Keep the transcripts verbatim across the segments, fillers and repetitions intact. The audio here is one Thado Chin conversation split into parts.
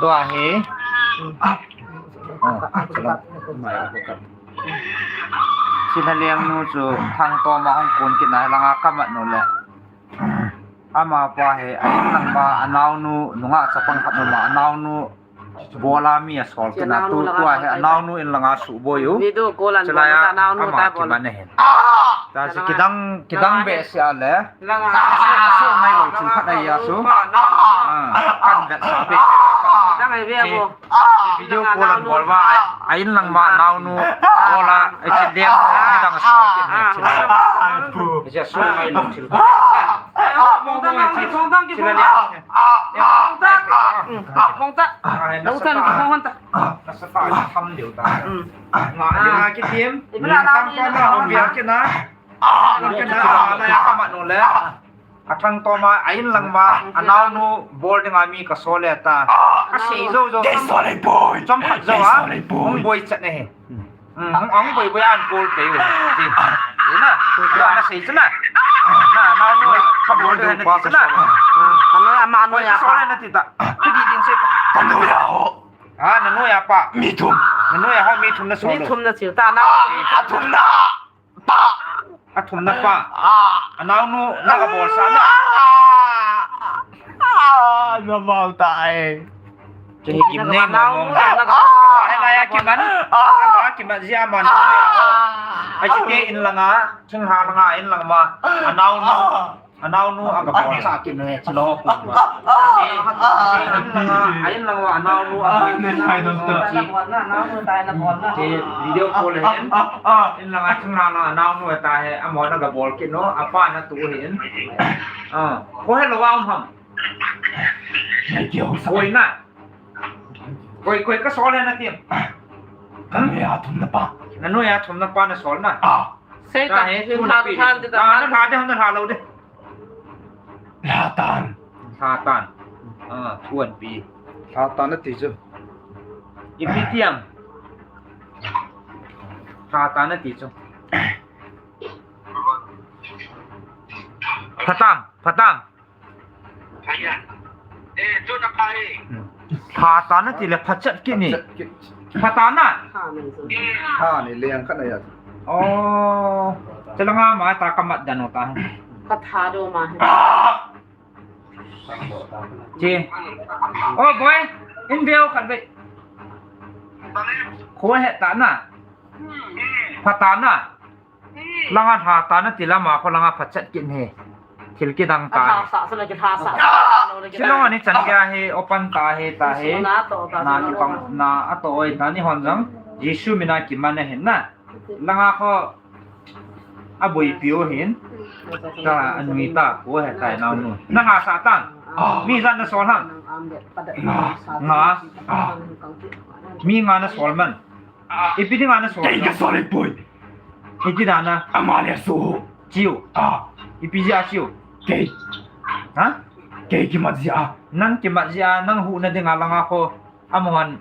Tua hi. Ah. Chilha Liangnu chu Thangtoma hung kon kit na langa kamat nu le. Amapa hi a in langa anaonu nunga chapang khat nu ma anaonu bola mi asol kit na tu tua hi anaonu in langa suboi u. Video call an bol ta anaonu ta bol. Ama kiman ahin. Ta si kidang kidang be si a le. Langa. Asu ngai lo thil khat ahi a su. Ah, kan vet sa be. Dang ai ve bo. Video call an bol va, a in lang ma naonu. Bola, ai chi dem, ni dang sa ke ne chi. Ai chi su ngai lo thil. Mong ta, mong ta, mong ta. Mong ta. Ai, na sa ta, mong ta. Na sa ta, tham deu ta. Nga, nga ki tim. Ni tham pa na, hong bia ke na. Hong ke na, na ya ka ma no le. A Thangtoma, a in lang ma, anaonu bol dinga mi kasol e ta. Asei jou jou. Dei sol ei boi. Chom khat jou a. Dei sol ei boi. Hung boi chat ne he. Hmm, hung, hung boi boi an kol pe u. Ti. Ti na. Ti na sei chu na. Na, anaonu ka bol de na ti chu na. Ka noi ama noi a pa. Sol na ti ta. Ti di din se. Ka noi a ho. Ah, na noi a pa. Mi thum. Na noi a ho mi thum na sol. Mi thum na sil ta na. A thum na. Pa. A thumna pa. Ah. Anaonu, na ka bol sa na. Ah, na mau ta e. Chu hi kim nei mo mo. Ai la ya kiman. Ah. Ama kiman jia man. Ah. Ai chi ke in langa, ching ha langa in lang ma. Anaonu. Anaonu a ka bol sa kit ne, chi lo ko. A in langa, a in langa anaonu a. Video call hin. In langa chunga anaonu ta he, amon a ka bol kit no, apa na tu hin. Ah, ko he lo wa um ham. Koi na. Koi, koi ka sol he na tim. Ka noi a thumna pa. Na noi a thumna pa na sol na. Ah. Sei ta, hin tha, tha, tha, na tha de, na tha lo de. Lhatan. Lhatan. Ah, thuan pi. Lhatan ati chu. Ipi tiam. Lhatan ati chu. Phatam, phatam. Phatam ati le phachat kini. Phatam na. Ha ni leng khat na ya. Oh, chalanga ma ta kamat dan ta. Ka tha do ma. Chi. Oh boy, in veo khat ve. Ko he ta na. Phatam na. Langa lha ta na ti lama ko langa phachat kit he. Thil kidang ta. Lha sa, sa na ki lha sa. Chilong ani chan kya he, open ta he, ta he. Na ki pang, na ato oi ta ni hon jang. Jesu mina kiman ahin na. Langa ko a boipi u hin. Ta anui ta ko he ta naonu. Na ha sa tan. Mi jan na sol ham. Nga. Nga. Mi nga na sol man. Ipi dinga na sol? Kei ka sol ei poi. Iti dana? Ama le so. Chiu. Ah. Ipi jia chiu? Kei. Ha? Kei kimat jia. Nang kimat jia, nang hu na dinga langa ko. Amohan.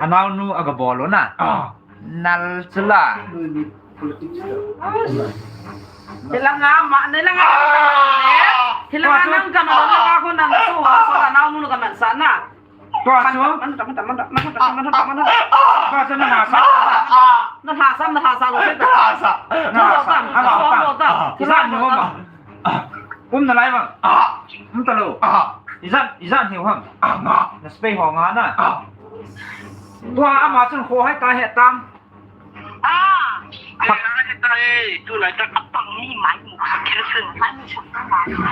Anaonu a ka bol u na. Ah. Nal chula. Politics. Hilanga ma, hilanga. Hilanga nang ka ma, hilanga ko nang so, so anaonu ka man sa na. Tua chu. Tua chu na lhasa. Na lhasa, na lhasa lo se. Na lhasa. Na lhasa. Ijat ni hom. Um na lai bang. Um ta lo. Ijat, ijat ni hom. Na spei ho nga na. Tua ama chun kho hai ta he tam.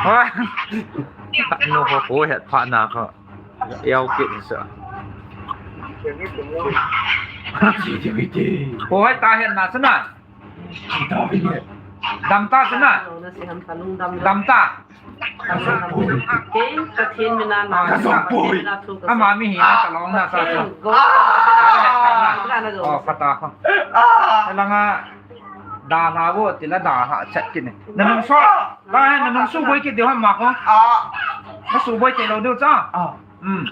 Hoi. No ho ko het pha na kho. Yau kit sa. Ko hai ta het na sana. Dam ta sana. Dam ta. Ka song poi. Ka song poi. Ama mi hi na ka long na sa sa. Oh, pata ko. Langa da la wo ti la da ha chat kini. Na nung so. Ba na nung su boi ki de ha ma ko. Na su boi te lo de cha. Hmm.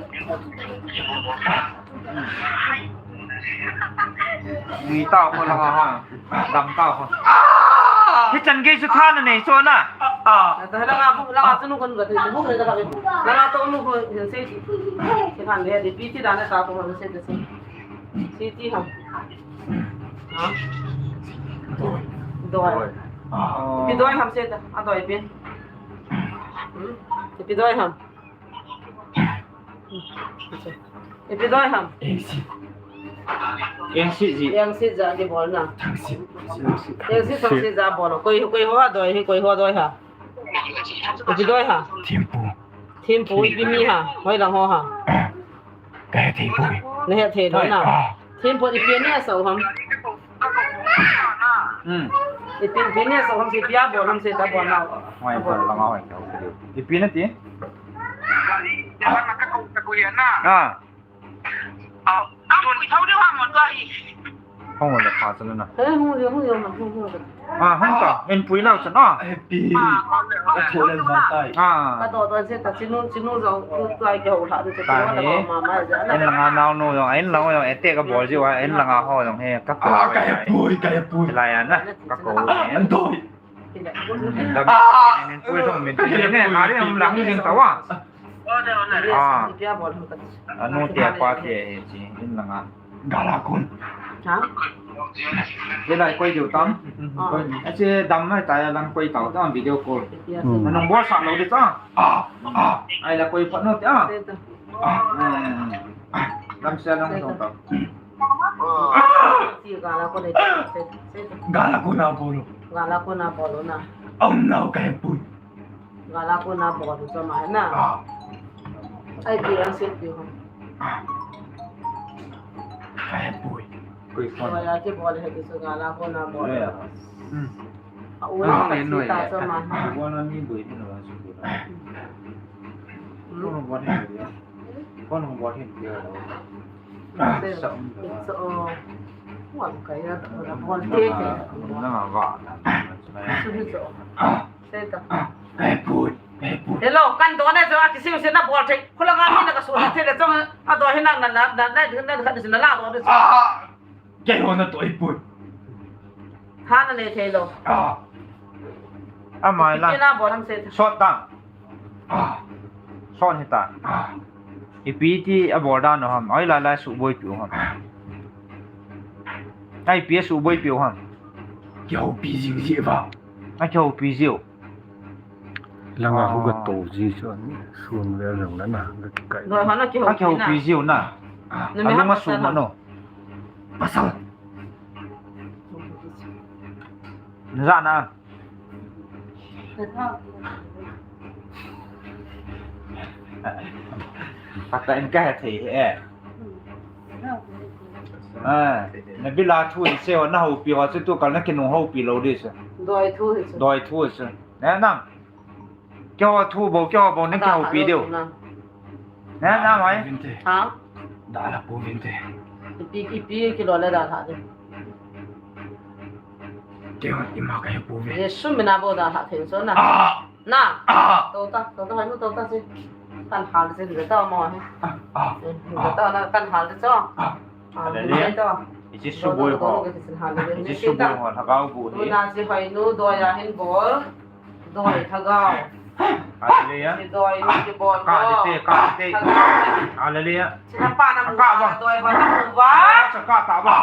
Ni tao ko la ha. Dam tao ko. Hi chan gei su tha na nei so na. Ah. Na ta la nga bu la nga tu nu kon ga tu bu le ta ka. La nga to nu ko se. Kan le di piti dan na ta ko ma se ta se. Siti ham. Ha? Doi. Ipi doi ham se ta. A doi pi. Hmm? Ipi doi ham. Ipi doi ham. Engsit. Engsit ji. Engsit ja di bol na. Thangsit. Engsit thangsit ja bol. Koi, koi ho doi hi, koi ho doi ha. Ipi doi ha. Thempu. Thempu ipi mi ha. Hoilang ho ha. Ka he thei poi. Na he thei lou na. Ah. Thempu ipi ni a sao ham. Hmm. Ipi, ipi ni a sao ham si pia bol ham si ta bol na. Hoi bol langa hoi ka. Ipi na ti? Ah. Hong le pha chan na. Eh, hong le, hong le, hong le. Ah, hong ta. En pui nau chan ah. Happy. Ka tho le ma tai. Ah. Ka to to se ta chinu, chinu jong tu tai ke ho la tu. Ta he. Ma ma ja na. En langa nau nu jong, en langa jong, ete ka bol ji wa, en langa ho jong he, ka ko. Ah, ka he pui, ka he pui. Lai ana, ka ko. An doi. Dam, en pui jong min. Ne, ka ri am lang jing ta wa. Ah. Anu te apa te he chi, in langa. Gal a kon. Ha? Ye lai koi diu tam. Ah. Koi. Ache dam mai ta ya lang koi tau ta video call. Hmm. Nang bol sa lou di ta. Ah, ah. Ai la koi phat no te ah. Ah. Dam sa lang tong ta. Si gal a kon le. Gal a kon a bol. Gal a kon a bol na. Aum nau ka he pui. Gal a kon a bol chu ma na. Ah. Ai, pi ang set pi ho. Ah. Ka he pui. Koi phone. Koi a ki bol he ki chu gal a kon a bol. Ya. Hmm. A u na ka si ta chu ma. Ko na ni boi ni na wa su ko na. Hmm. Ko na bol he. Ko na bol he ya. Sa um. So. Wa ka ya ta bol te ke. Na wa. Su ni so. Seta. Ka he pui, ka he pui. Hello, kan do na jo a kisiu se na bol thei. Khula nga mi na ka su na thei le chong a do hi na na na na na na na la do de. Ah, kei ho na to i pui. Ha na le thei lo. Ah. Amai la. Kina bol ham se. Sot ta. Ah. Sot hi ta. Ah. Ipi ti a bol dan no ham. Ai la la su boi piu ham. Ai pi su boi piu ham. Kihoupi jing ji va. A kihoupi jiu. Langa hu ga to ji chu an sun le jong na na ga kai. Doi hana kihoupi na. A kihoupi jiu na. Na mi ha lunga pasal su ma no. Pasal. Na ja na. Pata in ka he thei e. Ah, na bila thu in se ho na houpi ho chu tu kal na kinung houpi lou di se. Doi thu hi chu. Doi thu hi chu. Ne nam. Keiho thu bou, keiho bou, nang kihoupi diu. Neh, neh mai. Vinte. Ha? Dalha pou vinte. Ipi, ipi kilo le dalha di. Keiho ima kahe pou ve. Jesu mina bou dalha thei so na. Ah! Na. Ah! Tou ta, tou ta, hai nu tou ta si. Kan hal si, ni ta mo he. Ah, ah. Ni ta na kan hal so. Ah. Ah, hallelujah. Ni ta. Jesu boi ho. Jesu boi ho, lhagao bu hi. Tuna si hai nu doi a hin bol. Doi lhagao. Hallelujah. Kidoi, kibol. Ka di te, ka di te. Lhagao. Hallelujah. Sina pa na mu ka ba. Doi ba na mu ba. Sa ka ta ba.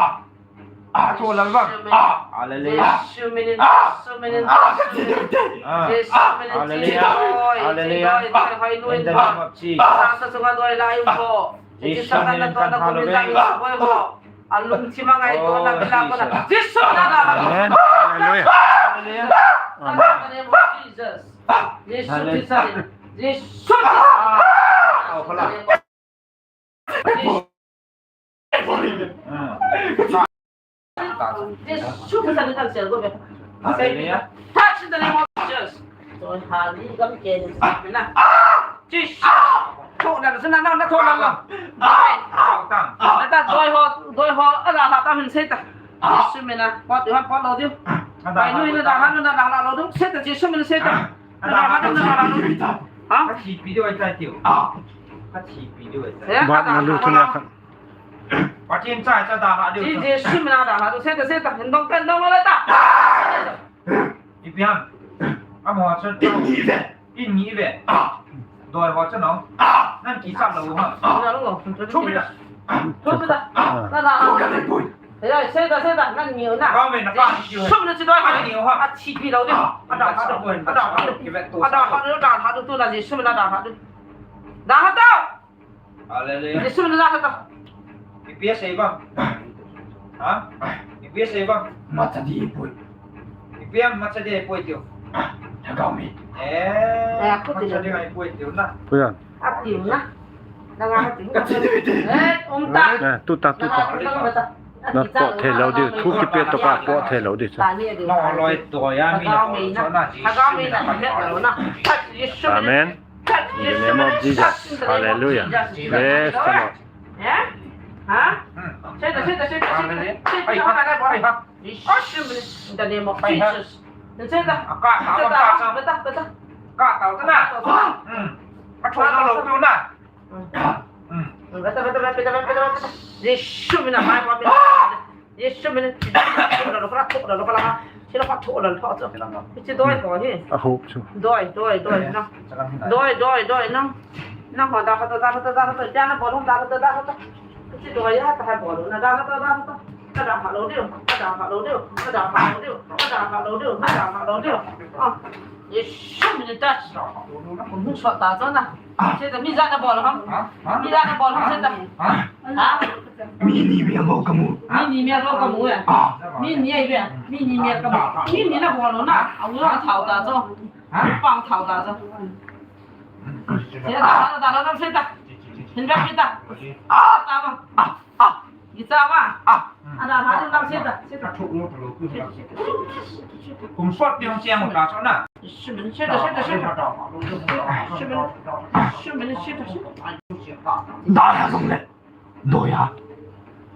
Ah, to la ba. Ah, hallelujah. Jesu minin, Jesu minin, Jesu minin. Ah, hallelujah. Jesu minin, hallelujah. Doi, doi, doi, doi, doi, doi. In the name of Jesus. Sa sa sunga doi la yung po. Jesu minin kan hallelujah. Alung chima ngai to na bila ko na. Jesu na na. Amen. Hallelujah. Hallelujah. Amen. In the name of Jesus. Jesu Christ. Jesu Christ. Jesu Christ ni kan sel go be. Hallelujah. Touch in the name of Jesus. Doi hali gam ke ni na. Jesu. Tho na na na na tho na na. Doi. Ata doi ho, doi ho ala ha ta min se ta. Jesu mina. Pot ho pot lo diu. Bai nu na da ha na da ha lo diu. Se ta Jesu mina se ta. Na da ha na da ha lo diu. Ha? Ka thi pi diu ai ta tiu. Ka thi pi diu ai ta. Ba na lu tu na ka. Pathen cha cha da ha diu. Jesu mina da ha diu. Se ta se ta. Hin dong kan dong lo ta. Ipi ham. Amaho chu. In ngi ve. In ngi ve. Ah. Doi ho chu no. Ah. Nang kicham lou ha. Ina lou. Thupita. Thupita. Na na. Thupita. Ei, ei, seta, seta, nang neo na. Ka me na ka. Sum na chi doi. Nang neo ha. A chi pi lou di. A da ha du. A da ha du. A da ha du, da ha du, tu na Jesu mina da ha du. Da ha du. Hallelujah. Jesu mina da ha du. Ipi asei vang. Ha? Ipi asei vang. Macha di poi. Ipi am macha di poi tiu. Thagau mi. Eh. Eh, aku macha di poi tiu na. Poi an. Atiu na. Nanga atiu. Ka chi di di. Eh, um ta. Eh, tu ta, tu ta. Nanga atiu ta. Na po thei lou di, thu kipe to ka po thei lou di. Na loi to ya mi na po so na ji. Thagau mi na. Amen. In the name of Jesus. Hallelujah. Praise the Lord. Eh? Ha? Seta, seta, seta, seta. Seta, seta, seta. In the name of Jesus. Seta. Ka ta, ka ta. Ka ta, ka ta na. Hmm. Ka ta, ka ta na. Hmm. Beta, beta, beta, beta, beta, beta. Jesu mina, mai, mai, mina. Jesu mina. Jesu mina, lo, lo, lo, lo, lo. Sila pa tho, lo, lo, tho. Hichi doi, doi, hi. I hope so. Doi, doi, doi, na. Doi, doi, doi, na. Na ho, da, da, da, da, da, da. Jana bol, da, da, da, da, da. Hichi doi, ya, ta, bol, na, da, da, da, da, da. Ka da ha lou diu, ka da ha lou diu, ka da ha lou diu, ka da ha lou diu, ka da ha lou diu. Ah. Jesu mina ta. Ko mu so ta zo na. Ah. Seta mi ja na bol ham. Ha? Ha? Mi ja na bol ham seta. Ha? Ha? Mi ni mi mo ka mu. Mi ni mi mo ka mu ya. Ah. Mi ni ai ya. Mi ni mi ka mu. Mi ni na bol na. Au na thao ta zo. Ha? Pang thao ta zo. Seta, ta, ta, ta, ta, seta. Hin ba seta. Ah, ta ba. Ah. Ah. Kicha ba? Ah. Ana ha ding lang seta, seta. Kum sot ding siang ta so na. Sumini seta, seta, seta. Sumini, sumini seta, seta. Da ya zong le. Do ya.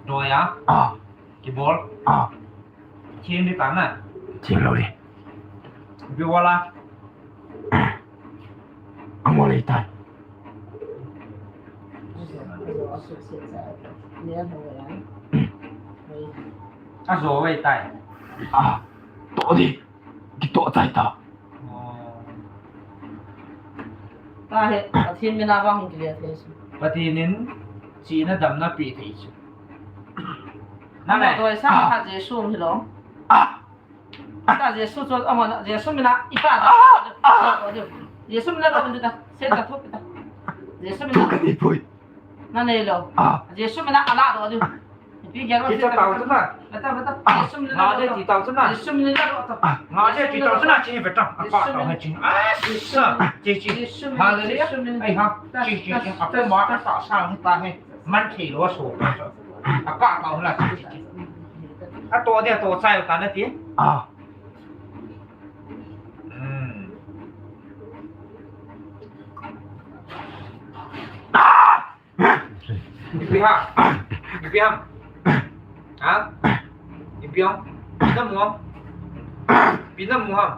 Do ya? Ah. Kibol? Ah. Thing di ta na. Thing lou di. Bi wala. Amo lei tai. A zo vei tai. A, to di. Kito tai ta. Oh. Ta he, Pathen mina vang kile thei su. Pathen in chihna damna pe thei su. Nang eh. Toi sa ha Jesu hi lo. Ah. Ta Jesu chu, amo, Jesu mina, ipa ta. Ah! Ah! Jesu mina ta, ta, se ta, thu ta. Jesu mina. Thu ka nei poi. Na nei lo. Ah. Jesu mina, ala do. Ipi gel. Kita tau tu na. Beta, beta. Ah. Jesu mina. Nga de ti tau tu na. Jesu mina do. Ah. Nga de ti tau tu na, chi beta. Apa tau ha chi. Ah, sa. Chi, chi. Jesu mina. Hallelujah. Jesu mina. Ai ha. Chi, chi, chi. Apa ma ta sa ta he. Man thei lou a so. A ka ka la. A to dia to chai ta na ti. Ah. Hmm. Ah! Ipi ha? Ipi ham? Ha? Ipi ham? Pi na mu ham? Pi na mu ham?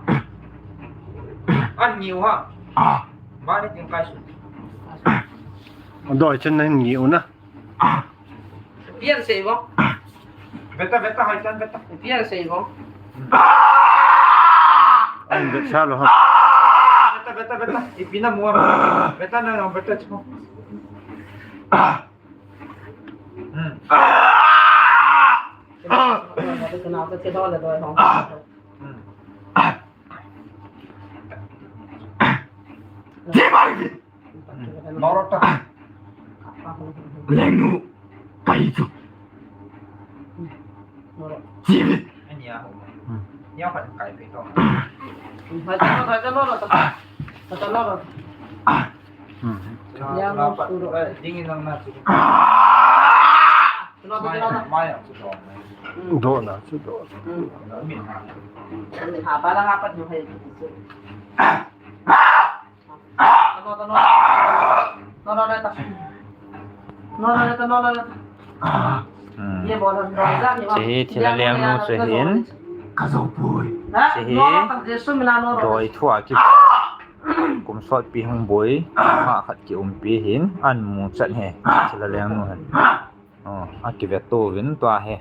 An niu ham? Ah. Ma ni ting kai su. Doi chen na niu na. Pian sei bo. Beta, beta, hai tan beta. Pian sei bo. An bet sa lo ha. Beta, beta, beta. Ipi na mu. Beta na, beta chu. Hmm. Hmm. Di mai. Norota. Lengnu. Kai chu. Jivi. Ania ho. Nia ho kai pe to. Hata norota. Hata norota. Nia ho suru. Dingin lang na chu. Mai, mai ang chu do. Do na chu do. Min ha. Min ha, para nga pat yung hay. Hiche hi thilha lengnu chu ahin. Hiche hi doi thua ki kum sotpi hung boi, ha khat ki umpi ahin, an mu chat hi thilha lengnu hin. Oh, akive tou vin tua hi.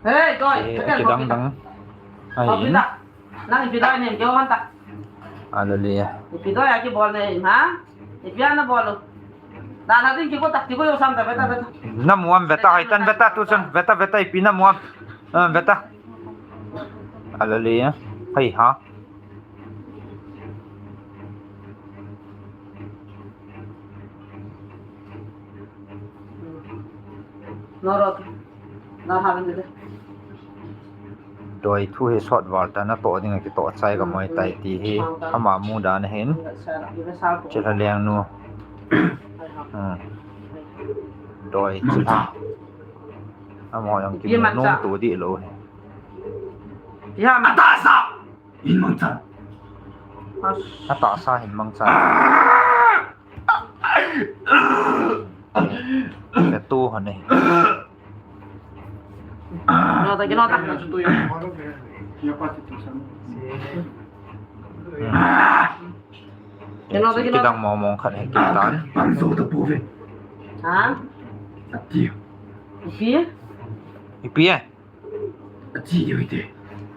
Hey, doi, eh, kidang dang. Ahin. Nang ipi doi nem keu han ta. Hallelujah. Ipi doi akibol ne ha? Ipi ana bol u? Na, na, ding, kiko ta, kiko yo sam ta, veta, veta. Namu am veta, hai tan veta, tu chan, veta, veta, ipi namu am. Ah, veta. Alale, eh. Hai ha. No, no. Doi thu hi sot val ta, natoh ding a kitoh chai ka moi tai ti hi ama mu dan ahin. Chilha leng nu. Hmm. Doi chilha. Amaho jong kimu nom tu dih lou hi. Atahsa! Hin mangchan. Atahsa hin mangchan. Ka tu hon e. Nota, kinota. Kinota, kinota. Kidang mong mong khat hi kitan. Ha? Ipi? Ipi e? Achi diu ahitai.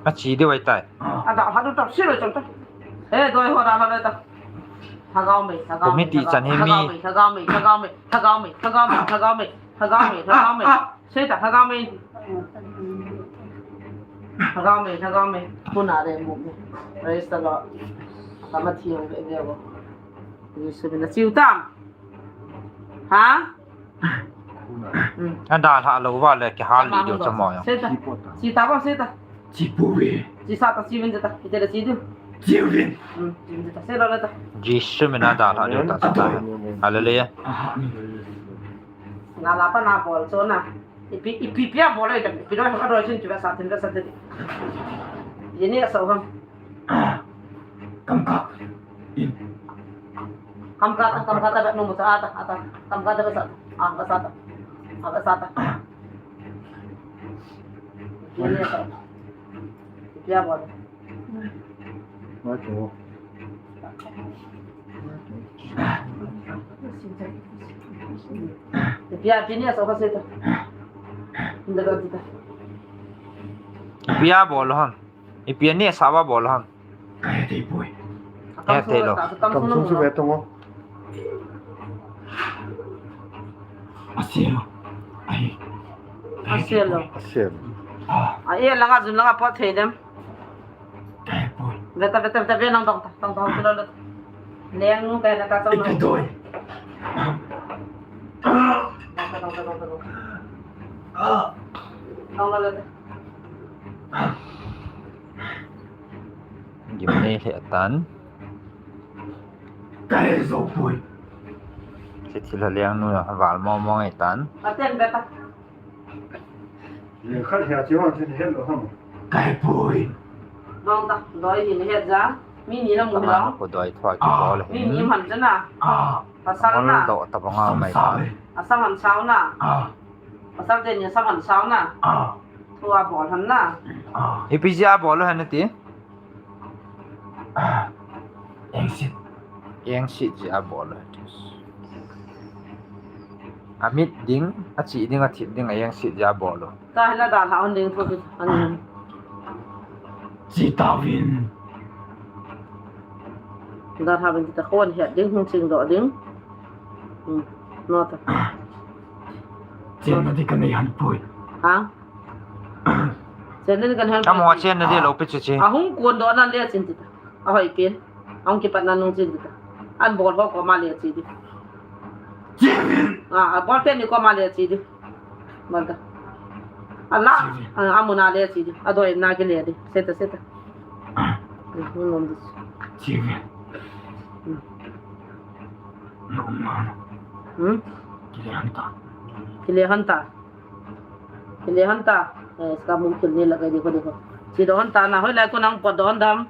Achi diu ahitai. Ada hadu ta silo chang ta. Eh, doi ho da hadu ta. Lhagao mei, lhagao mei, committee chan hi mi. Lhagao mei, lhagao mei, lhagao mei, lhagao mei, lhagao mei, lhagao mei, lhagao mei. Sei ta, lhagao mei. Lhagao mei, lhagao mei. Puna de mu mei. Praise the Lord. Kama thiang ve ve bo. Jisu mina chiu tam. Ha? Adalha lou va le kihal li diu chamo jong. Seta. Seta va seta. Chipu ve. Chisa ta chivin ta. Ite le chidu. Chivin. Hmm, chivin ta. Seta le ta. Jisu mina dalha diu ta seta. Hallelujah. Nala pa na bol chona. Ipi, ipi pia bol le ta. Ipi doi ka doi sin chiva sa tin ka sa te. Yeni asa ham. Kamkha. Kamkha ta, kamkha ta, nung mucha ata, ata. Kamkha ta basa. Ah, basa ta. Ah, basa ta. Ini ya, Pak. Dia apa? Macam. Dia, dia ni asal apa sih tu? Inda ka kita. Ipi a bol ham. Ipi a nehsah uva bol ham. Ka he thei poi. He thei lou. Kamsung chu ve tong o. Asel. Ai. Asel lou. Asel. Ah. A e langa jun langa pot thei dem. Ka he poi. Veta, veta, veta, ve nang tong ta, tong ta, tong ta. Leng nu ka na ta tong. Ipi doi. Tong ta, tong ta, tong ta, tong ta. Tong ta, tong ta. Gimnei lheh tan. Ka he jou poi. Hiche thil a leng nu a val mong mong ahi tan. Aten beta. Leng khat hia chi hon chin het lou ham. Ka he poi. Dong ta, doi hin het ja. Mi ni na mu lo. Ko doi thua kibol. Mi ni man jana. Ah. Pasal na. Doi ta bang a mai ta. Asam han sao na. Ah. Pasal te ni asam han sao na. Ah. Thu abol lhon na. Ah. Ipi jeh a bol lhon na ti? Ah. Engsit. Engsit jeh a bol lhon. Amit ding, achi ding, athip ding, a engsit jeh a bol lhon. Ta hila dalha hon ding thu ti. An. Chi tauvin. Dalha vin ta khon het ding, hung ching doh ding. Hmm. No ta. Chen na di ka nei han poi. Ha? Chen na di ka nei han poi. Amo chen na di lou pi chu chi. Ahung kon doh nan le chin ti ta. Ahoi pen. Ahung kipat nan nung chin ti ta. An bol ho koma le chi di. Chi. Ah, abol pen ni koma le chi di. Bol ta. Ala, ah, amuna le chi di. Adoi na kile di. Seta, seta. Hmm, nom di. Chi. Hmm. Nom ma. Hmm? Kile han ta. Kile han ta. Kile han ta. Eh, ska mung kil ni la kai di ko di ko. Chi doh han ta na, hoilai ko nang pot doh han dam.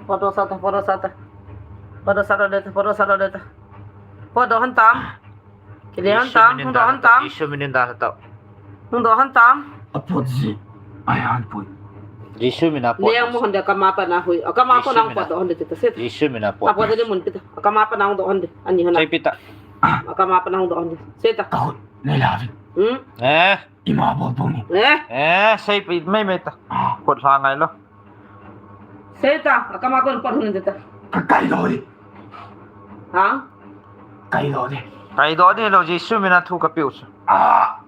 Pot doh sa ta, pot doh sa ta. Pot doh sa doh le ta, pot doh sa doh le ta. Pot doh han tam. Kile han tam, hung doh han tam. Jisu minin dalha tau. Hung doh han tam. Apot ji. Ai han poi. Jisu mina pot. Leng mu hon de kama pa na hui. Akama ko nang pot doh han de ta se. Jisu mina pot. Apot de mun pita. Akama pa nang doh han de. Ani hana. Sai pita. Akama pa nang doh han de. Seta. Kahut. Nei la vin. Hmm? Eh. Ima bol pong. Eh? Eh, sei pi mai mai ta. Ah. Pot lha ngai lou. Sei ta, akama kon pot hun ta. Ka kai lou di. Ha? Kai lou di. Kai do de lo, Jesu mina thu ka piu chu. Ah,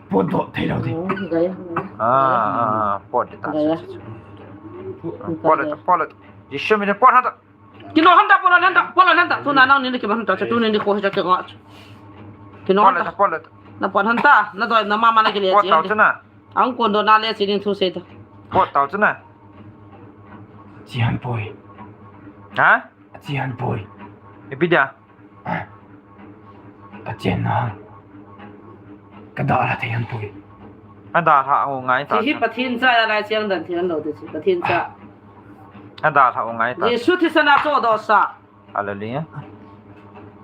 pot do thei lo de. Oh, gaya. Ah, ah, ah, pot de ta. Gaya. Pot le ta, pot le ta. Jesu mina pot ha ta. Kino hanta, pot le hanta, pot le hanta. Tu na nang ni kima hanta, tu ni ni ko hanta ke nga. Kino hanta, pot le ta. Na pot hanta, na do na mama na ke le. Pot ta chu na. Ang kondo na le sinin thu sei ta. Pot tau chu na. Chihan poi. Ha? Chihan poi. Ipi dia? Ka chen na. Ka da la thei han poi. A da la o ngai ta. Hi Pathen cha ya lai chiang dan thian lo de chi. Pathen cha. A da la o ngai ta. Jesu thi sana cho do sa. Hallelujah.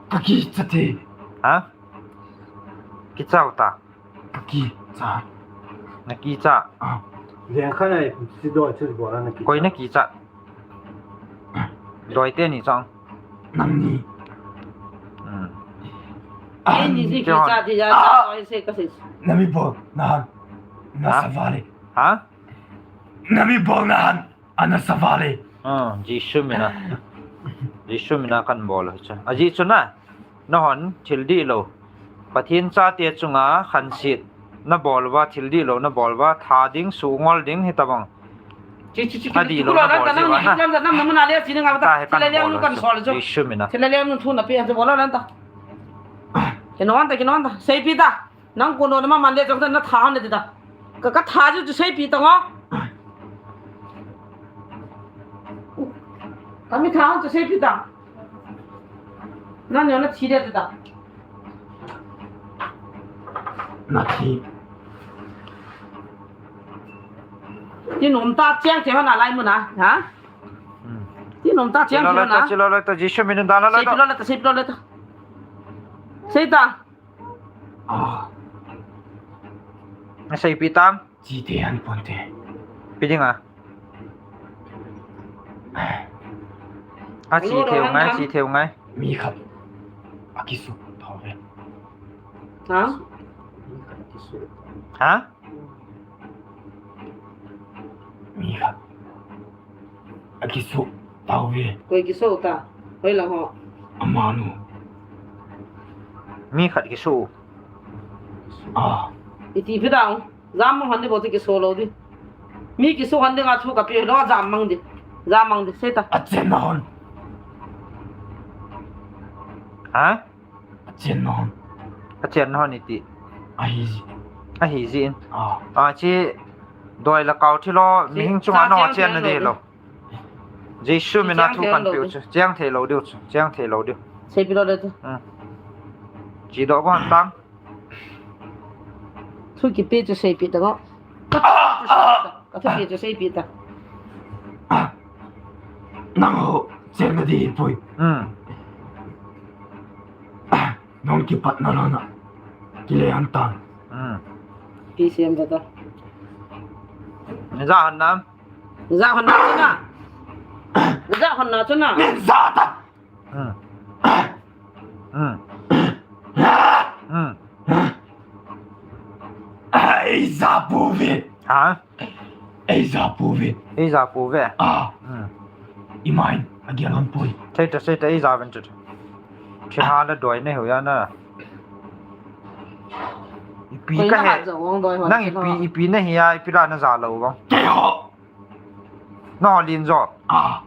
Ka ki cha te. Ha? Ki chau ta. Ka kicha. Na kicha. Ah. Leng khan ai, si doi chu bol a na kicha. Koi na kicha. Doi te ni chang. Nang ni. Hmm. Ah, ei ni si kicha ti ja, ah, doi se ka si. Na mi bol, na han. Na savale. Ha? Na mi bol na han. Ana savale. Ah, Jesu mina. Jesu mina kan bol chu. Ajeh chu na. Na hon thil dih lo. Pathen chate chunga khansit na bol uva, thil dih lo na bol uva, tha ding, sungol ding, hitabang. Chi, chi, chi, a dih lo na bol uva na. Ta he kan bol chu. Jesu mina. Thil leng nu thu na pe, bol lan ta. Kino an ta, kino an ta. Seipi ta. Nang kono na ma man le jong na tha hon le ti ta. Ka, ka tha ju chu seipi ta ngo. Ka mi tha hon chu seipi ta. Na nyo na thi le ti ta. Na thi. Ti nom ta chiang te hon a lai mu na, ha? Hmm. Ti nom ta chiang te hon a. Chi lo le ta, Jesu mina da la la ta. Seipi lo le ta, seipi lo le ta. Sei ta. Ah. Na seipi tam? Chi te han pon te. Pi ding a. A chi theu ngai, chi theu ngai. Mi khat. A kisu tau ve. Ha? Mi khat a kisu. Ha? Mi khat. A kisu tau ve. Koi kisu ta? Hoi la ho. Amanu. Mi khat kisu. Ah. Iti phi dang. Jam mang hon di bo ti kisu lo di. Mi kisu hon di nga thu ka pi lo jam mang di. Jam mang di se ta. A chen na hon. Ha? A chen na hon. A chen na hon iti. Ahi ji. Ahi ji in. Ah. A chi doi la kau thi lo, mihing chunga no chen na di lo. Jesu mina thu kan piu chu. Chiang thei lo diu chu. Chiang thei lo diu. Seipi lo le tu. Hmm. Chi do ko han tang. Thu kipe chu seipi ta ngo. Ka thu pi chu seipi ta. Nang ho, chen na di pui. Hmm. Nong kipat na lo na. Kile an tan. Hmm. Pi siam ta ta. Ni za han nam. Ni za han na chu na. Ni za han na chu na. Ni za ta. Hmm. Hmm. Hmm. Ei za pu ve. Ha? Ei za pu ve. Ei za pu ve. Ah. Hmm. I mai, a gel an pui. Thei ta, sei ta, ei za ven chu. Thi ha la doi ne hu ya na. Ipi ka he. Nang ipi, ipi na hi ya, ipi la na za lo vang. Kei ho. No lin jo. Ah.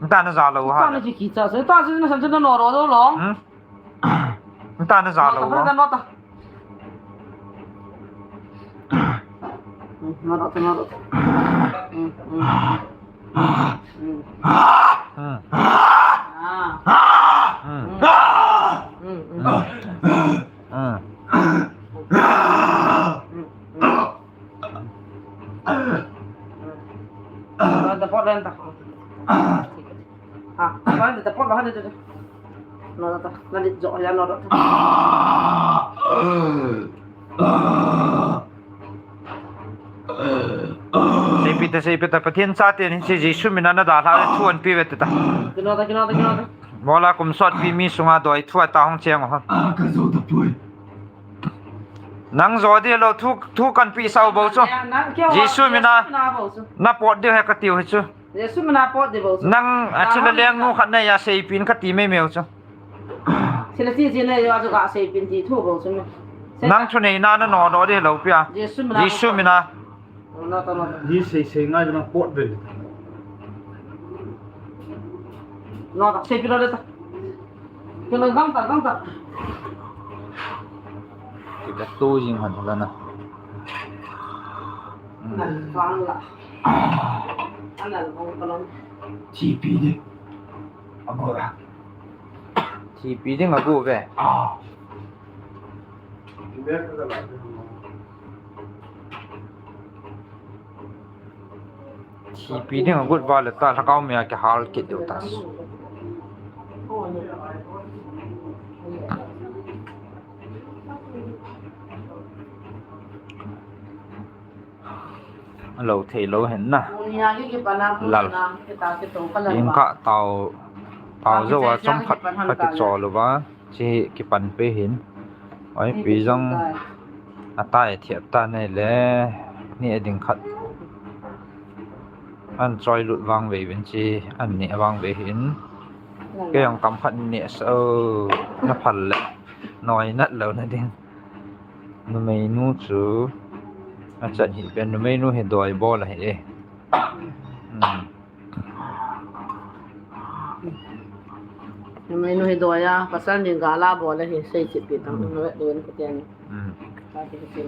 Nta na za lo ha. Ta na ki ki cha se. Ta se na san na no ro do lo. Hmm? Nta na za lo. No ta. Hmm, no ta, no ta. Hmm, hmm. Hmm. Hmm. Ah. Hmm. Hmm. Hmm. Hmm. Seipita, seipita, Pathen chate ni si Jesu mina na dalha le thu an pi ve ta. Mola kum sot pi mi sunga doi thu ata hong cheng ho. Nang jo di lo thu, thu kan pi sau bo chu. Jesu mina na pot di he ka tiu he chu. Jesu mina pot di bo chu. Nang a chu le leng nu khat na ya seipin ka ti mei meu chu. Sila si si na yo ajo ka sei pin ti thu bo sum. Nang thuneina na no no de lo pia. Jesu mina. Jesu mina. No to no. Ji sei sei ngai na pot ve. No ta sei pin lo de ta. Kilo gam ta gam ta. Kita tu jing han la na. Nan bang la. Anan bang ka long. T P de. Agora. T P ding agu ve. Ah. T P ding agu va le ta lhakao mia ke hal kit deu ta. Lo thei lo hen na. Lal. Ing kha tao, tao zo a chom khat kha kichol uva. Chi kipan pe hin. Oi, pi jong. Atai thiap ta nei le. Ni a ding khat. An choi lut vang ve vin chi. An ni vang ve hin. Ke jong kam khat ni sa o. Na phal le. Noi nat lo na ding. Numei nu chu achan hi pen numei nu hi doi bol ahi e. Hmm. Numei nu hi doi a, pasal ni gala bol ahi sei chi pi tang nu ve doi ni ka tian. Hmm. Ka ti ka ti.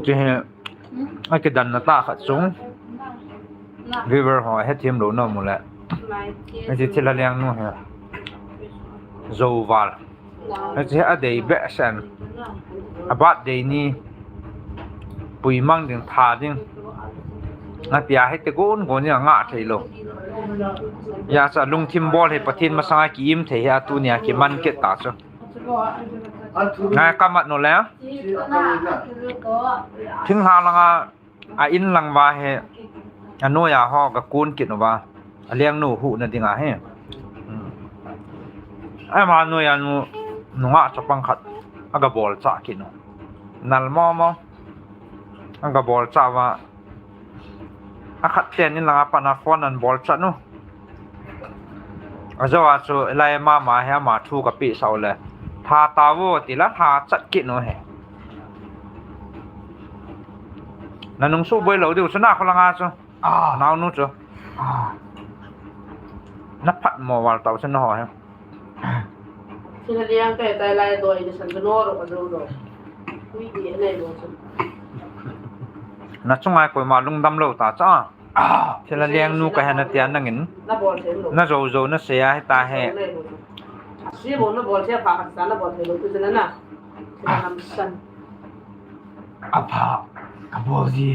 Chu hi akidan na ta khat chung. Viewer ho he thim lo na mu le. Aji thil a liang nu he. Zo val. Aji a dei be sen. A bat dei ni. Pui mang ding tha ding. Na pia he te gon gon ni a nga thei lo. Ya cha lungthim bol he Pathen masanga ki im thei he a tu ni a ki man ke ta chu. Ngai ka mat nu le. Thing ha langa a in lang va he. A noi a ho ka kun kin va. A liang nu hu na ding a he. Hmm. Ai ma noi a nu nunga chapang khat. A ga bol cha kin u. Nal mo mo. A ga bol cha va. A khat ten in langa pana phone an bol chat nu. A zo a chu lai mama he ama thu ka pi sau le. Tha ta vo ti la tha chat kit nu he. Na nung su boi lo diu chu na kho langa chu. Ah. Nau nu chu. Ah. Na phat mo wal tau chu na ho he. Thil a liang kai tai lai doi ni san no ro ka zo ro. Kui di nei lo chu. Na chunga koima lungdam lo ta cha. Ah. Thil a liang nu ka he na tia nangin. Na bol thei lo. Na zo zo na se a he ta he. Si bo na bol thei pha khat sa na bol thei lo tu na na. Thil a lam san. A pha ka bol ji.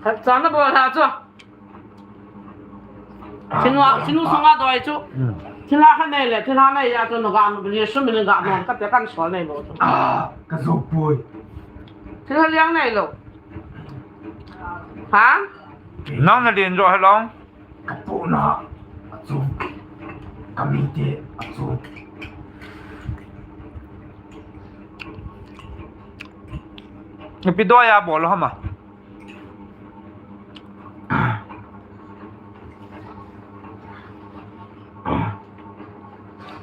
Khat sa na bol ha chu. Thil a, thil a sunga doi chu. Hmm. Thil a kha nei le, thil a nei ya chu no ga no, ni sum ni ga no, ka te kan sol nei lo chu. Ah, ka zo poi. Thil a liang nei lo. Ha? Nang na din jo he long. Ka pu na a chu. Ka mi te a chu. Ipi doi a bol ham a?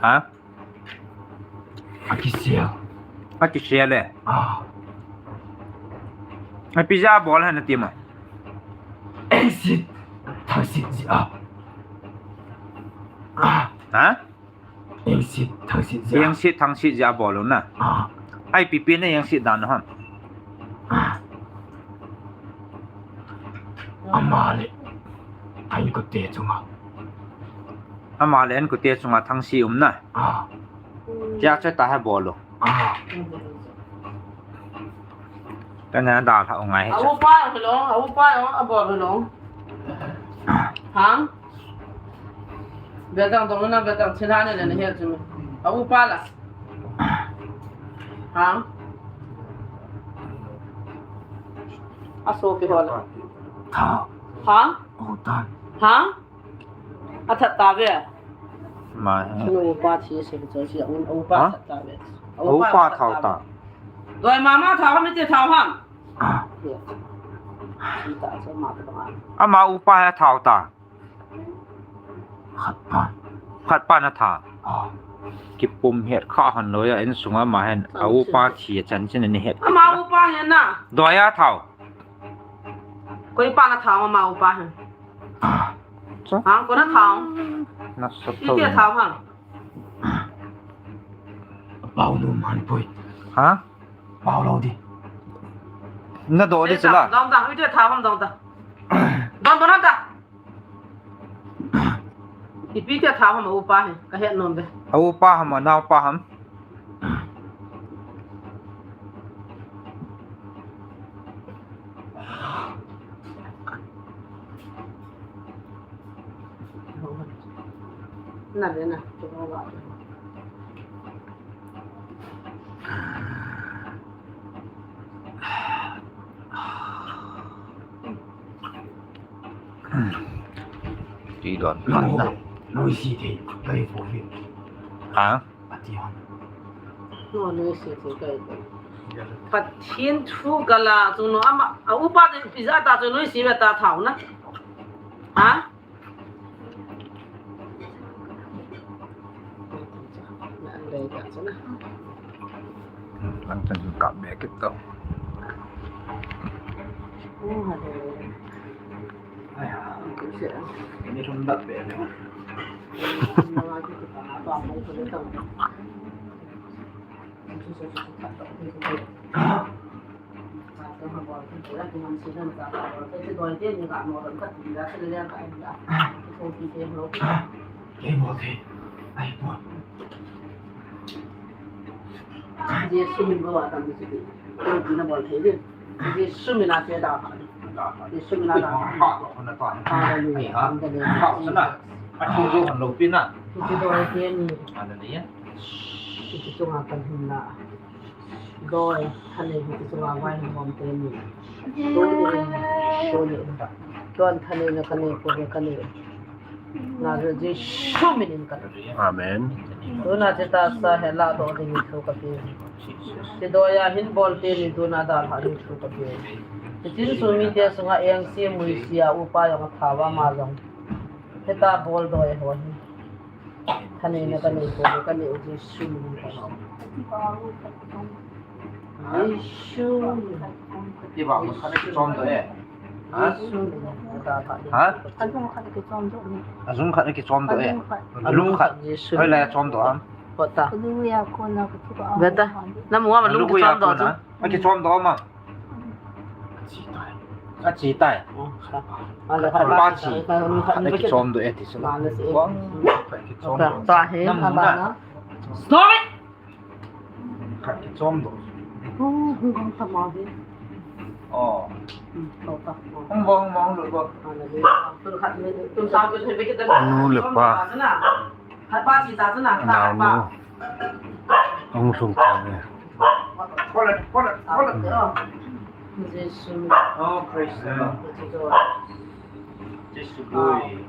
Ha? A kisel. A kisel le. Ah. Ipi ja bol ha na ti ma. Engsit, thangsit ji a. Ah. Ha? Engsit, thangsit ji a. Engsit, thangsit ji a bol u na. Ah. Ai pipi na engsit dan ham. Ah. Ama le. Ai ko te chunga. Ama le an kute chunga thangsi um na. Ah. Tia che ta ha bol u. Ah. Ka na da tha u ngai he. Au pa hi lo, au pa hi lo, a bol hi lo. Hang. Betang dong na betang china ne ne he chu. Au pa la. Hang. A so ki ho la. Tha. Hang. Au ta. Hang. A that ta ve. Ma. Chanu pa thi se cho si a un upa Ha? That ta ve. Upa thao ta. Doi mama thao mi te thao ham. Ah. Ye. Si ta so ma ta ma. Ama upa ha thao ta. Khat pa. Khat pa na tha. Ah. Kipum het kha hon lou a, insunga ama hin. A upa thi a chanchin ani het. Ama upa hin na. Doi a tha u. Koi pa na tha u ama upa hin. Ah. Cha. Ha, koi na tha u. Na sa tho. Iti tha u ha. Pau lou man poi. Ha? Pau lou di. Na do di sila. Dong da, iti tha u ham dong da. Dong, dong da. Ipi tia tha ham a upa hi, ka het nom ve. A upa ham, a naopa ham. Na le na, tu ba ba. Ti don phat na. Noise thei, kai fo fi. Ha? Ati hon. No, noise thei, kai fo. Pathen thu kala, chung no ama, a upa de, pizza ta chu noise ve ta tha u na. Ha? Lang chan ka be kit to. Jesu min bol a tam Jesu min a che da. Jesu min a da. Hallelujah. Hallelujah. Doi, thanei, hiche chunga kan hin la. Doi, thanei, hiche chunga vai hom teni. Doi, doi, thanei na kanei, ko kanei. Na Jesu minin kanei. Amen. Tuna che tahsa hi ladoh dingin thu kape. Che doi a hin bol teni tuna dalha ding thu kape. Hiche insung mite sunga engse muise a upa jong atha uva ama jong. Hita bol doi ho hi. Thanei na kanei ko, kanei u Jesu min in kanei. Jesu. Ti ba, mun khat kichom doh e. Ha? Jesu min in kanei. Ha? Ajung khat kichom doh e. Ajung khat kichom doh e. Ajung khat. Ajung khat Jesu. Hoi la chom doh ham. Pot ta. Hallelujah, ko na ko ti ba. Beta. Na mu ma lung kichom doh chu. Hallelujah, ko na. Kichom doh ma. Achi tai. Achi tai. Oh, sa. Ala khat pa chi. Khat na kichom doh e ti sila. Wang. Khat kichom doh. Ta he. Nam na. Stop it. Khat kichom doh. Oh, hung hung sama he. Oh. Hmm, to ta. Hung bo, hung bo, hung lut bo. Ala he. Tu khat me, tu sa tu he kita. Anu le pa. Khat pa chi ta chu na. Khat pa. Anu. Hung lhung ta ne. Jesu. Oh, praise the Lord. Jesu glory.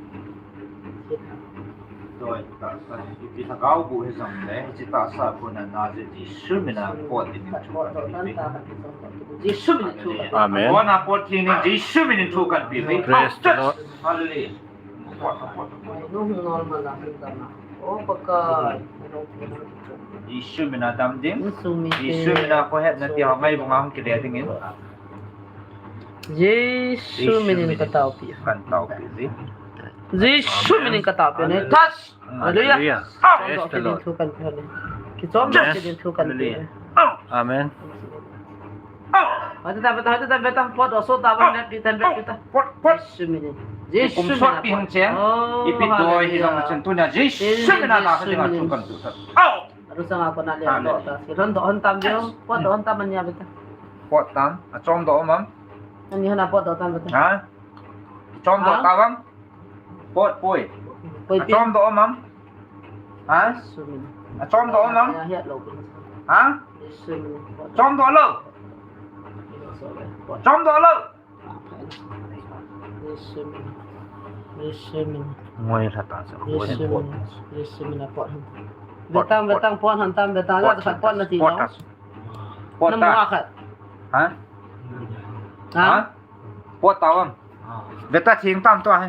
Doi, ta, ta, ipi lhagao bu hi jong le, hiche tahsa bu na na je Jesu min a pot ding in thu kan pe. Jesu min thu. Amen. Kona pot ding in Jesu min in thu kan pe. Praise the Lord. Hallelujah. Jesu min a dam ding. Jesu min a khohetna ti ho ngai bunga hung kile ding in. Jesu min in ka taopi. Kan taopi ji. Jesu min in ka taopi ne. Touch. Hallelujah. Hallelujah. Praise the Lord. Kichom doh ding thu kan pe. Amen. Hoi ta, hoi ta, hoi ta, hoi ta, pot doh so ta, pot, pot, pot. Jesu min in. Jesu min a pot. Ipi doi hi jong chen tunia Jesu min a na ka dinga thu kan tu ta. Au! Aru sanga kona le doh ta. Kilhon doh hon tam veu. Pot doh hon tam ania beta. Pot tam. Achom doh um am? Ani hon a pot doh tam beta. Ha? Chom doh ta am? Pot poi. Poi pi. Achom doh um am? Ha? Achom doh um am? Ha? Chom doh lou. Chom doh lou. Ngoi lha ta sa. Betang, betang, pot han tam, betang, pot na ti. Pot ta. Ha? Ha? Pot ta am? Beta thing tam to he.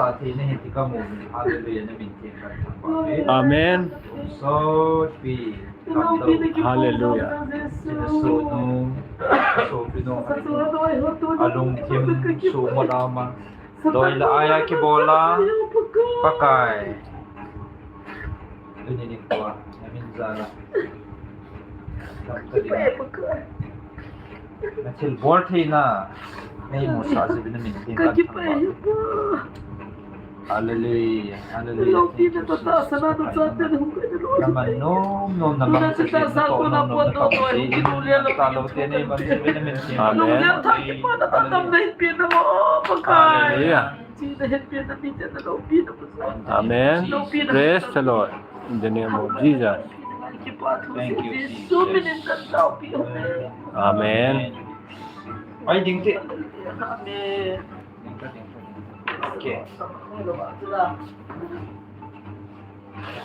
sa thei na hin ti ka mu. Hallelujah, na min theng kan thang ba. Amen. So pi. Hallelujah. Sina so nu. So pi no. Alung thim so mo la ma. Doi la aya ki bola. Pakai. Duni ni kwa. Na min za la. Dam ka di. Na thil bol theina, nei mu sa jiu vin na min theng kan thang ba. Hallelujah, hallelujah. Thank you, Jesus. Na man nom nom na man sa jiu na to nom nom na to si inu na ta lo te nei man jiu vin na min theng. Amen. Hallelujah. Amen. Praise the Lord. In the name of Jesus. Thank you, Jesus. Amen. Ai, ding ti. Okay.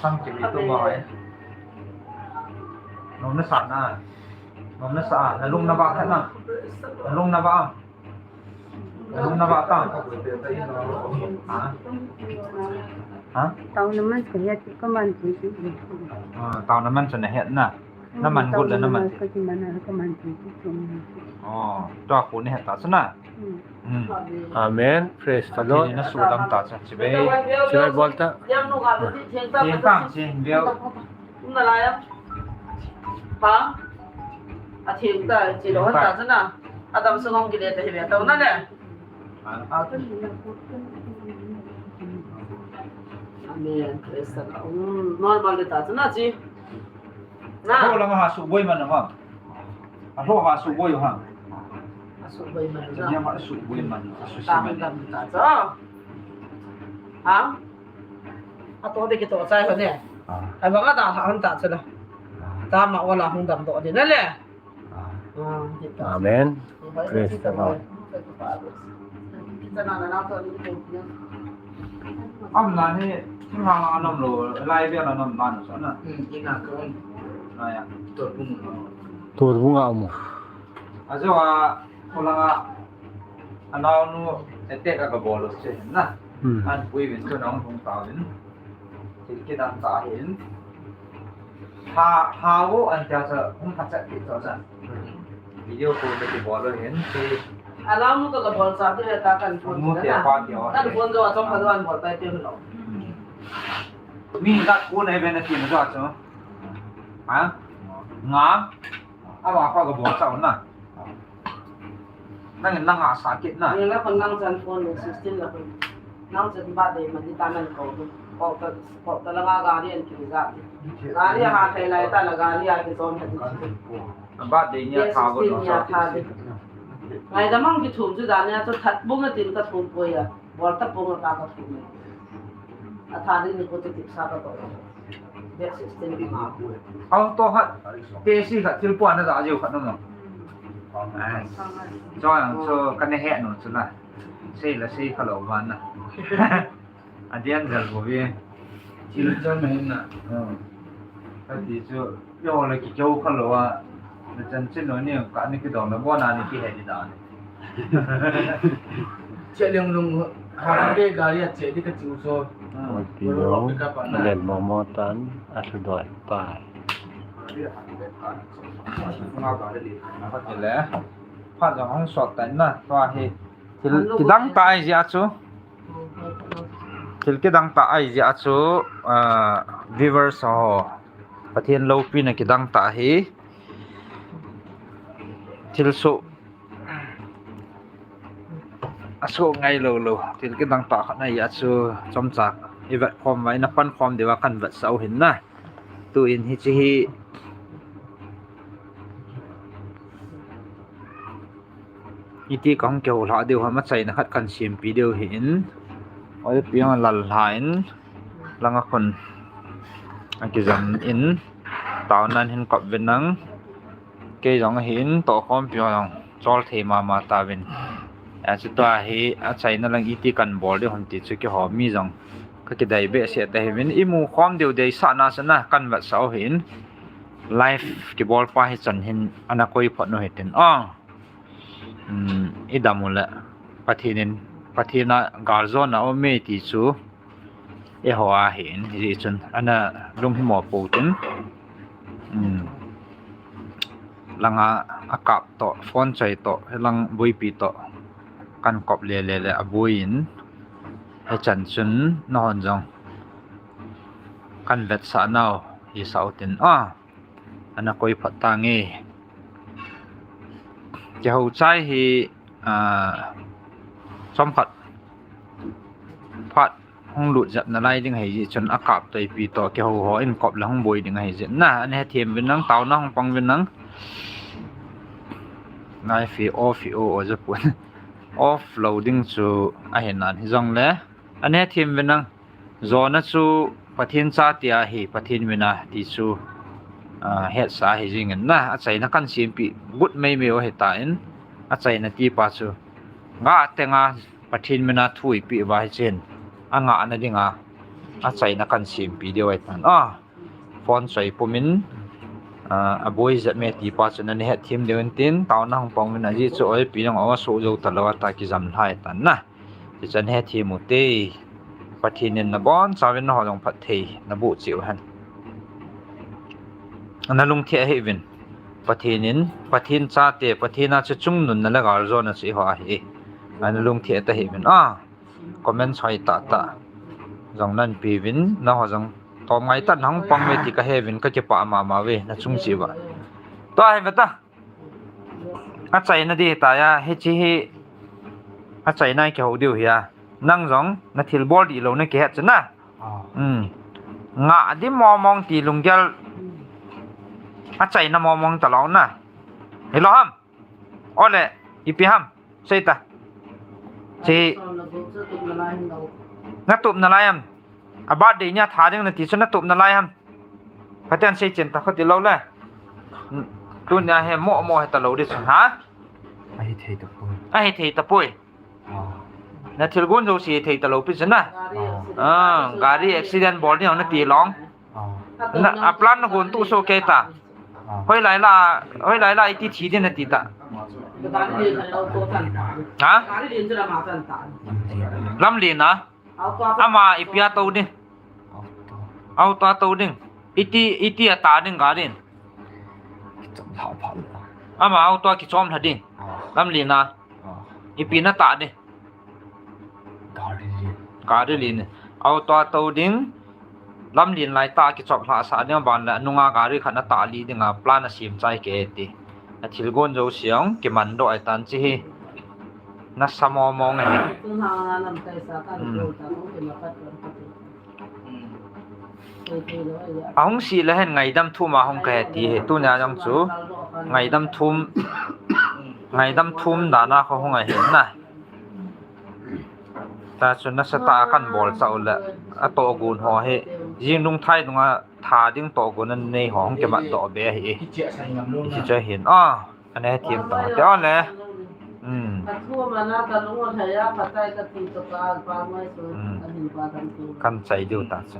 Sang ti tu ma ai. Nom na sa na. Nom na sa na lung na ba ka na. Na lung na ba. Nung na ba ta? Ha? Ha? Tao naman sa hiya, ti ka man ti ti. Ah, tao naman sa na hiya na. Na man gud la na man ti. Ka ti man na ka man ti ti. Oh, to ako ni hiya ta sa na. Hmm. Hmm. Amen. Praise the Lord. Ni na su dam ta sa. Chibai. Chibai bol ta. Yang nu ga ti theng ta. Theng ta, theng bel. Kum na la ya. Ha? A theng ta, chi lo ta sa na. Adam sung hong kile ta hi ve tau na le. Amen. Praise the Lord. Mm, normal le ta chu na chi. Na. Ho lang ha su boi man ha. A ho ha su boi ha. A su boi man na. Ni ha su boi man. A su si man. Ta ta chu. Ha? A to de ki to chai ho ne. Ah. Ai ba ga da ha han ta chu na. Ta ma wala hung dam do de na le. Amen. Praise the Lord. Am na ni, thing hang a nam lo, lai bia la nam man sa na. Hmm, ina ko. Na ya. To bung. To bung a mo. Ajo a, ko la a, anao nu, ete ka ka bolo se na. Hmm. An pui vin to nang hung ta vin. Thil kidang ta hin. Ha, ha wo an tia sa hung phat chat ki to sa. Video call ka ki bol lo hin. Ti. Alam ka ka bol sa ti le ta kan phone. Mu ti pa ti o. Kan phone jo chom ka jo an bol pa ti lo. Mi ka ko nei ve na ti na jo cho. Ha? Nga. Awa pa ka bol sa na. Nang, nang a sa kit na. Ni la kon nang chan phone le sixteen la kon. Nang chan ba de ma di ta nan ko. Ko ta, ko ta la nga gari an ki ga. Gari ha thei lai ta la gari a ki zon ha di. Ba de ni a tha go no sa ti. Ngai da mang ki thum chu da ni a chu that bung a tin ka thum poi a. Bol ta pung a ka ka thum. A tha di ni ko ti sa ka ko. Date sixteen ki ma. Ang to khat, P C khat, thil puan na za jiu khat na no. Ai. Cho yang cho ka ne he no chu la. Sei la sei kha lo van na. A dian jal bo ve. Thil chang me na. Ka ti chu, yo le ki keu kha lo a. Na chan chin lo ni ka ni ki dong na bo na ni ki he di da ni. Che leng lung ha ke gari a che di ka chu so. Oi, ti lo, len mo mo tan, a su doi pa. Le, pha jong hong sot tan na, to hi. Thil kidang ta ai jia chu. Thil kidang ta ai jia chu, ah, viewers ho. Pathen loupina kidang ta hi. Thil su. A su ngai lo lo. Thil kidang ta khat na hi a chu chomcha. I vet khom vai na pan khom diu a kan vet sau hin na. Tuin hiche hi iti kahung kihou lha diu ham, achaina khat kahin sempi diu ahin. Oi, piang lal lha in, langa khun akijam in, taona hin kop uvin lang. Kei jong ahin, tohkhompi ho jong chol thei mama tauvin. Achuti hi achaina lang iti kahin bol diu ham ti chu keiho mi jong kakidei behseh tauvin, imu khom diu deisahna chu na kahin vetsah u ahin. Live kibol pa hichan hin ana koi phot u hitin. Ah. Um, idam uleh Pathen in, Pathen a galjona aume ti chu eiho ahin, hijeh chun ana lunghimo pou tin. Um, langa akap toh, phone choi toh, lang boipi toh kahin kop lele le abuiyin, hichan chun nahon jong kahin vetsah nau hisah u tin. Ah. Ana koi phot tange. Kihou chai hi, ah, chomkhat phat hung lut jep nalai ding ahi jeh chun akap toh ipi toh kihou ho in kop le hung boi ding ahi jeh. Na, ana hethem uvin lang, taona hung pang uvin lang. Ngai fi off fi o o jepun. Off lou ding chu ahi nan hijongle. Ana hethem uvin lang. Jona chu Pathen chate ahi, Pathen mina ti chu, ah, hetsa ahi jingin na, achaina kahin sempi gut meimei u ahitan, achaina tipa chu ngah tenga Pathen mina thu eipeh uva hichun, angahna dinga achaina kahin sempi diu ahitan. Ah, phone choi pumin, ah, aboi jep me tipa chu nana hetthem diu intin, taona hung pang uvin, ajeh chu oipi jong asoh jou talou a ta kijam lhai tan na. Hichan hethem ute. Pathen in nabonchauvin naho jong phatthei naboh cheh u hen. Nalungthim ahih uvin. Pathen in, Pathen chate, Pathen a chu chungnunna le galjona chu eiho ahi. Nalungthim tahih uvin. Ah, comment hoi tahtah jong nahin pe uvin, naho jong tom ngaitah nahung pang uve ti kahe uvin, kakipah mama uve, nachung cheh uva. Tua hi veta. Achaina ding taiya, hiche hi achaina kihou diu ahi a. Nang jong nathilbol dihlou nakihet chu na. Ah. Um. Ngah ding mong mong ti lunggel achaina mong mong talou na. Hilou ham? Ole, ipi ham? Seita. Che. Natup nalai ham? A birthday nia tha ding nati chu natup nalai ham? Phaten seichen ta khuti lou le. Tunia hi mo mo hitalou ding chu, ha? Ahithei tapoi. Ahithei tapoi. Ah. Nathilgon jouse thei talou pi chu na. Ah. Ah, gari accident bol ding nati long. Ah. Na, a plan nagon tu so kei ta. Ah. Hoilai la, hoilai la iti thi ding nati ta. Ha? Lamlen a. Ama ipi a tou ding. Auto a tou ding. Iti, iti a ta ding gari in. Kichom lha pha le. Ama auto a kichom lha ding. Ah. Lamlen a. Ah. Ipi na ta ding. Gari len. Gari len. Auto a tou ding. Lamlen lai tah a kichop lhah sah ding, aban le anunga gari khat na tah lih dinga plan asem chai kei ti. Athilgon jouse jong kimandoh ahitan hiche hi. Nasa mong mong ahi. Hmm. Ahung sih le hen ngaidam thum a hung kahi ti hi. Tunia jong chu ngaidam thum, ngaidam thum dan a kho hung ahi na. Tachu nasatah a kahin bol chah u le, atohgon ho hi, jing lungthim dunga tha ding tohgon anei ho hung kimatdoh be ahi. Hiche chu ahin, ah, ana hethem tang te ole. Hmm. Hmm. Kahin chai diu tachu.